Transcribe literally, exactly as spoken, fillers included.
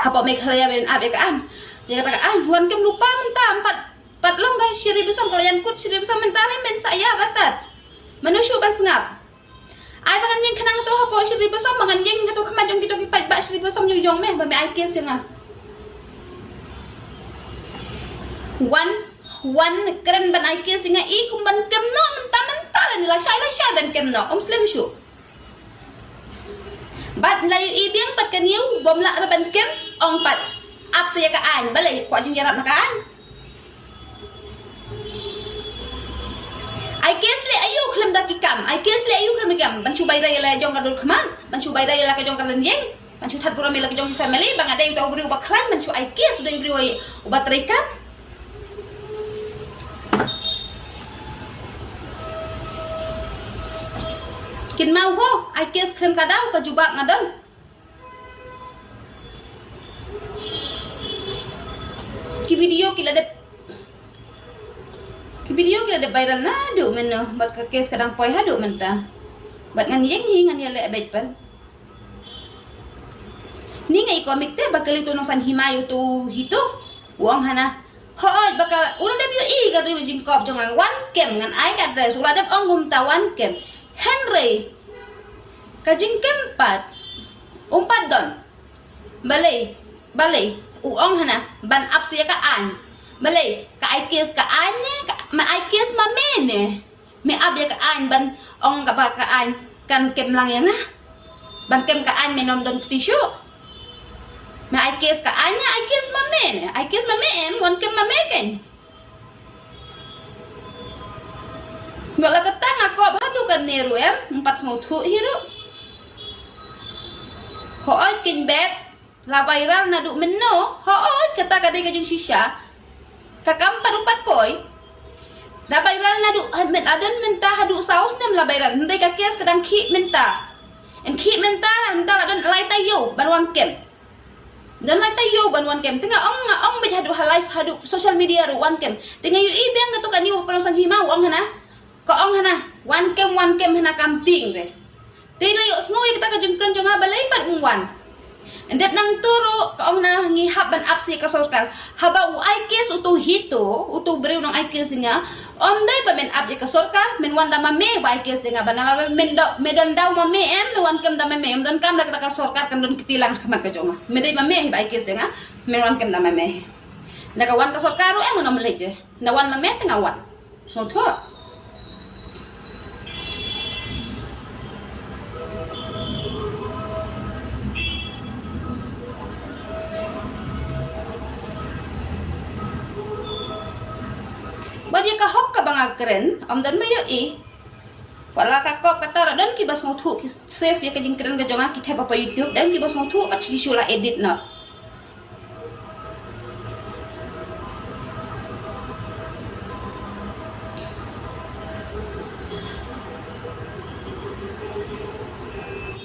Hapoh Meghalaya ban ap ïa ka aiñ. Ïa kata ka aiñ, wan kem lypa mynta, em pat, pat long ka shi hynriew basom, ka la ïaid kut shi hynriew basom mynta, lei men sa ïa batat. Mano shuh ban sngap. Ai ba ngan ïeng khnang to hapoh shi hynriew basom, ba ngan ïeng to khmat jong kito ki paidbah shi hynriew basom jong jong me, ba me ai case ïa nga. Wan, wan kren ban ai case ïa nga, i kum ban kem noh mynta mynta, lane lashai lashai ban kem noh, ym slem shuh. Bad la ïohi biang pat kane u bym lah ruh ban kem, ong pat ap sa ïa ka aiñ, balei kwah jingïarap na ka aiñ. Ai case leh aïu khlem da ki kam, ai case leh aïu khlem da ki kam, ban shu bai rai ïa la jong ka dur khmat, ban shu bai rai ïa la ka jong ka lynñieng, ban shu that burom ïa la ka jong ki family, ba nga dei uta u briew uba khlaiñ, ban shu ai case u dei u briew uba treikam. Kynmaw ho, ai case khlem ka daw ka jubab nga don. Ki video ki la dep, ki video ki la dep viral naduh mynno, bad ka case ka dang poi haduh mynta. Bad ngan ïeng hi ngan ïaleh beit pat. Ni nga i komik te ba kylli uto u nongsan hima ïa uto u HITO. U ong hana, hooid ba ka, u la dep ïohi ka riew jingkop jong nga, wan kem, ngan ai ka address, u la dep ong kumta wan kem. Hynrei ka jingkem pat um pat don. Balei, balei u ong hana ban ap sa ïa ka aiñ. Balei ka ai case ka aiñ ne, ka, ma ai case ma me ne. Me ap ïa ka aiñ ban ong ka ba ka aiñ kan kem lang ïa nga. Ban kem ka aiñ me nym don kti shuh. Me ai case ka aiñ, ai case ma me ne, ai case ma me em, wan kem ma me ken. Ba la kata nga kop haduh kane ruh em, ym pat sngewthuh hi ruh. Hooid kin bep. La viral naduh mynno, hooid kata ka dei ka jingshisha. Ka kam pat u pat poi. La viral naduh, eh, men adon mynta haduh saw snem la viral. Hynrei ka case ka dang khih mynta. Yn khih mynta, mynta la don lai taïew ban wan kem. Don lai taïew ban wan kem. Te nga ong, nga ong beit haduh ha live, haduh social media ruh wan kem. Te nga ïohi biang kato kane u nongsan hima u ong hana. Ka ong hana, wan kem, wan kem hana kam tieng re. Te la ïohsngew ïa kata ka jingkren jong nga balei pat um wan. Dep nangto ruh ka ong hana ngi hap ban ap sa ïa ka sorkar. Haba u ai case uto u HITO, uto u briew u nong ai case ïa nga. Ym dei ba men ap ïa ka sorkar, men wan da ma me ba ai case ïa nga, ba na ma me, men da, me don daw ma me em, me wan kem da ma me, ym donkam da kata ka sorkar kan don kti lang ha khmat ka jong nga. Me dei ma me hi ba ai case ïa nga, men wan kem da ma me. Da ka wan ka sorkar ruh em ngan ym leit re. Na wan ma me te nga wan. Sngewthuh. Bad ïa ka hok kaba nga kren, ym don ba ïohi. Wat la ka kop kata ruh don kiba sngewthuh ki save ïa ka jingkren ka jong nga ki thep hapoh YouTube, don kiba sngewthuh pat ki shu la edit noh.